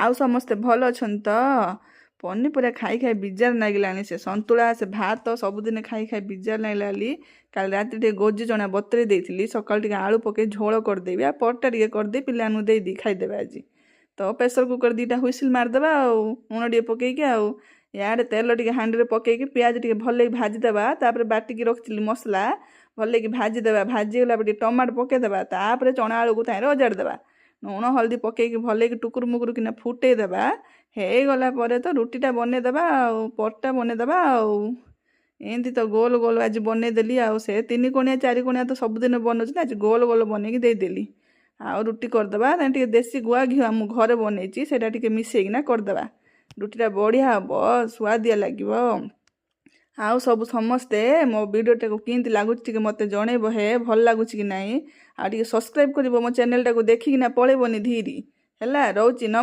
ଆଉ ସମସ୍ତେ ଭଲ ଅଛନ୍ତି ତ? ପନିପରିବା ଖାଇ ଖାଇ ବିଜାର ଲାଗିଲାଣି। ସେ ସନ୍ତୁଳା, ସେ ଭାତ ସବୁଦିନ ଖାଇ ଖାଇ ବିଜାର ଲାଗିଲାଣି। କାଲି ରାତିରେ ଟିକେ ଗୋଜି ଚଣା ବତୁରେଇ ଦେଇଥିଲି। ସକାଳୁ ଟିକେ ଆଳୁ ପକେଇ ଝୋଳ କରିଦେବି ଆଉ ପରଟା ଟିକେ କରିଦେଇ ପିଲାମାନଙ୍କୁ ଦେଇଦେଇ ଖାଇଦେବେ ଆଜି। ତ ପ୍ରେସର କୁକର 2ଟା ହୁଇସିଲ୍ ମାରିଦେବା ଆଉ ଲୁଣ ଟିକେ ପକେଇକି। ଆଉ ଇଆଡ଼େ ତେଲ ଟିକେ ହାଣ୍ଡିରେ ପକେଇକି ପିଆଜ ଟିକେ ଭଲକି ଭାଜିଦେବା। ତାପରେ ବାଟିକି ରଖିଥିଲି ମସଲା, ଭଲକି ଭାଜିଦେବା। ଭାଜିଗଲା ପରେ ଟିକେ ଟମାଟୋ ପକେଇଦେବା। ତାପରେ ଚଣା ଆଳୁକୁ ତାହିଁରେ ଅଜାଡ଼ି ଦେବା। ଲୁଣ ହଳଦୀ ପକେଇକି ଭଲକି ଟୁକୁର ମୁକୁର କିନା ଫୁଟେଇଦେବା। ହେଇଗଲା ପରେ ତ ରୁଟିଟା ବନେଇଦେବା ଆଉ ପରଟା ବନେଇଦେବା। ଆଉ ଏମିତି ତ ଗୋଲ ଗୋଲ ଆଜି ବନେଇଦେଲି। ଆଉ ସେ ତିନି କୋଣିଆ, ଚାରି କୋଣିଆ ତ ସବୁଦିନ ବନଉଛି ନା, ଆଜି ଗୋଲ ଗୋଲ ବନେଇକି ଦେଇଦେଲି। ଆଉ ରୁଟି କରିଦେବା। ତାହେଲେ ଟିକେ ଦେଶୀ ଗୁଆ ଘିଅ ମୁଁ ଘରେ ବନେଇଛି, ସେଇଟା ଟିକେ ମିଶେଇକିନା କରିଦେବା। ରୁଟିଟା ବଢ଼ିଆ ହେବ, ସୁଆଦିଆ ଲାଗିବ। ଆଉ ସବୁ ସମସ୍ତେ ମୋ ଭିଡ଼ିଓଟାକୁ କେମିତି ଲାଗୁଛି ଟିକେ ମୋତେ ଜଣେଇବ ହେ, ଭଲ ଲାଗୁଛି କି ନାହିଁ। ଆଉ ଟିକେ ସବସ୍କ୍ରାଇବ୍ କରିବ ମୋ ଚ୍ୟାନେଲଟାକୁ, ଦେଖିକିନା ପଳେଇବନି ଧୀରି। ହେଲା, ରହୁଛି।